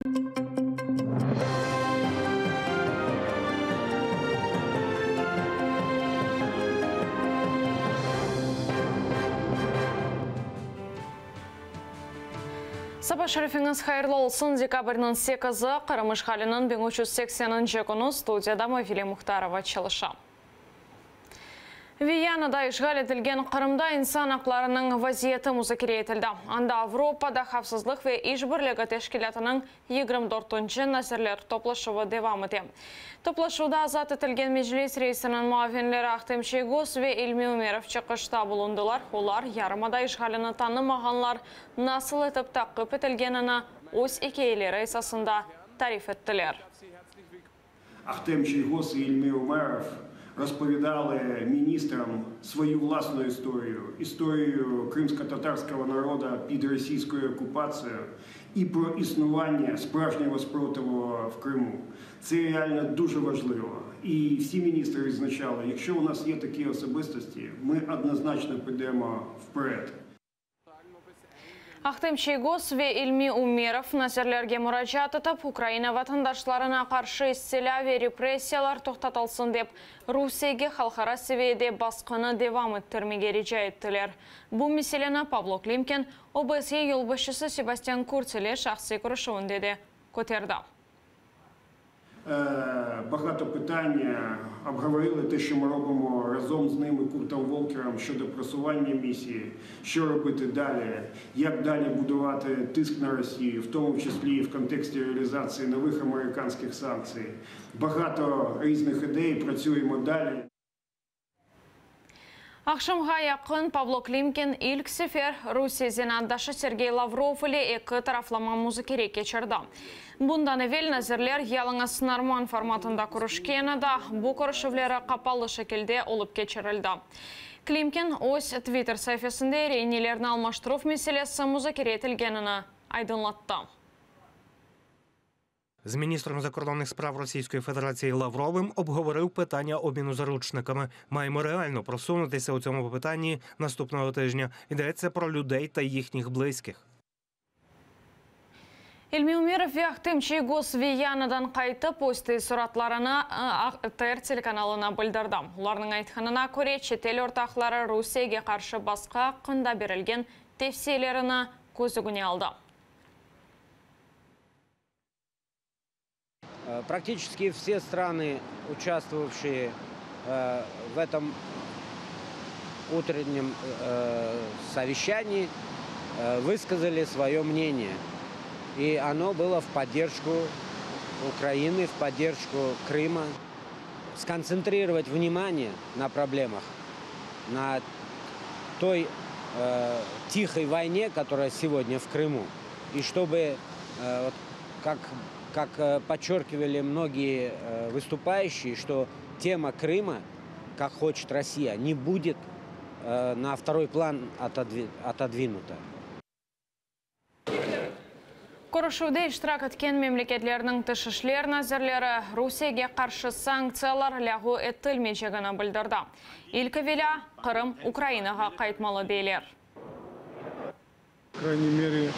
Saba şerifiñiz hayırlı olsun! Dekabrniñ sekizi, Qırım işğaliniñ 1380-nci künü, studiyada Mavile Muhtarova çalışa. Viyanada işğal etilgen Qırımda insan aqlarınıñ vaziyeti muzakere etildi. Anda Avropada havfsızlıq ve işbirligi teşkilâtınıñ 24-nci nazirler toplaşuvı devam ete. Toplaşuvda azat etilgen Meclis reisiniñ muavinleri Ahtem Çiygoz ve İlmi Ümerov çıqışta bulundılar. Olar, yarımada işğalini tanımağanlar nasıl etip taqip etilgenini öz ikâyeleri esasında tarif ettiler. Ahtem Çiygoz і İlmi Umerov розповідали міністрам свою власну історію, історію кримсько-татарського народу під російською окупацією і про існування справжнього спротиву в Криму. Це реально дуже важливо. І всі міністри відзначали, якщо у нас є такі особистості, ми однозначно підемо вперед. Ahtem Çiygoz ve İlmi Umerov nazirlerge muracaat etip, Ukraina vatandaşlarına qarşı istilâ ve repressiyalar toqtatılsın dep, Rusiyege halqara seviyede basqını devam ettirmege rica ettiler. Bu meseleni Pavlo Klimkin OBSYE yolbaşçısı Sebastian Kurts ile şahsiy körüşüvinde de köterdi. Багато питань обговорили те, що ми робимо разом з ними, Куртом Волкером, щодо просування місії, що робити далі, як далі будувати тиск на Росію, в тому числі і в контексті реалізації нових американських санкцій. Багато різних ідей, працюємо далі. Aqşamğa yaqın Pavlo Klimkin ilk sefer Rusiye zenaatdaşı Sergey Lavrov ile eki taraflama muzakere keçirdi. Bundan evel nazirler yalıñız norman formatında körüşken edi, bu körüşüvleri qapalı şekilde olıp keçirildi. Klimkin öz Twitter saifesinde reinelerni almaştıruv meselesi muzakere etilgenini aydınlattı. З міністром закордонних справ Російської Федерації Лавровим обговорив питання обміну заручниками. Маємо реально просунутися у цьому питанні наступного тижня. Йдеться про людей та їхніх близьких. İlmi Ümerov ve Ahtem Çiygoz Viyanadan qaytıp, öz teessuratlarını ATR telekanalına bildirdi. Olarnıñ aytqanına köre, çetel ortaqları Rusiyege qarşı basqı aqqında berilgen tevsiyelerini köz ögüne aldı. Практически все страны, участвовавшие в этом утреннем совещании, высказали свое мнение. И оно было в поддержку Украины, в поддержку Крыма. Сконцентрировать внимание на проблемах, на той тихой войне, которая сегодня в Крыму. И чтобы, вот, как подчеркивали многие выступающие, что тема Крыма, как хочет Россия, не будет на второй план отодвинута. Körüşüvde iştirak etken memleketlerniñ tış işler nazirleri Rusiyege qarşı sanktsiyalar lâğu etilmeycegini bildirdi. İlk evelâ Qırım Ukrainağa qaytmalı deyler. По крайней мере,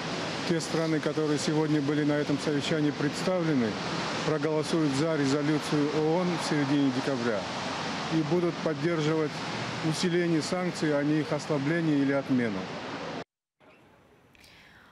те страны, которые сегодня были на этом совещании представлены, проголосуют за резолюцию ООН в середине декабря и будут поддерживать усиление санкций, а не их ослабление или отмену.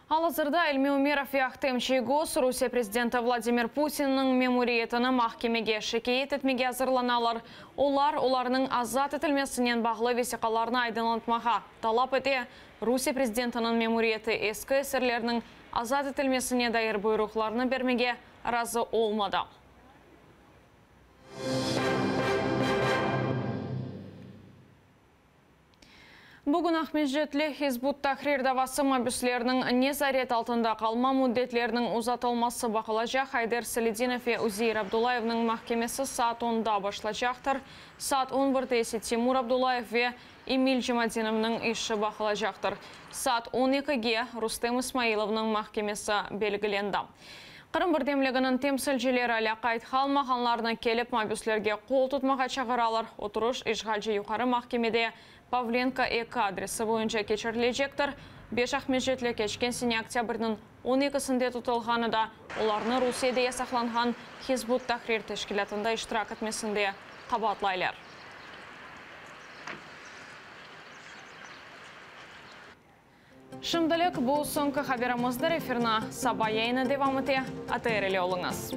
Al-azırda İlmi Ümerov ve Ahtem Çiygoz Rusiye prezidenti Vladimir Putinniñ memuriyetini mahkemege şikâyet etmege azırlanalar. Olar olarnıñ azat etilmesinen bağlı vesiqalarnı aydınlatmağa talap ete. Rusiye prezidentiniñ memuriyeti eski esirlerniñ azat etilmesine dair buyruqlarnı bermege razı olmadı. Bugün Aqmescitli Hizb ut-Tahrir davası mabüsleriniñ nezaret altında qalma müddetleriniñ uzatılması baqılacaq. Ayder Saledinov ve Uzeir Abdullayevniñ mahkemesi saat onda başlacaqtır. Saat on birde ise Timur Abdullayev ve Emil Cemadinovnıñ işi baqılacaqtır. Saat on ekige Rustem İsmailovnıñ mahkemesi belgilendi. Qırım birdemliginiñ temsilcileri lâqayt qalmağanlarnı kelip mabüslerge qol tutmağa çağıralar. Oturış işğalci Yuqarı mahkemede Pavlenko 2 adresi boyunca keçirilecektir. Beş aqmescitli keçken sene oktâbrniñ on ekisinde tutulğan edi. Olarnı Rusiyede yasaqlanğan Hizb ut-Tahrir teşkilâtında iştirak etmesinde qabaatlaylar. Şimdilik bu soñki haberimizdir. Efirni saba yayını devam ete. ATR ile oluñız.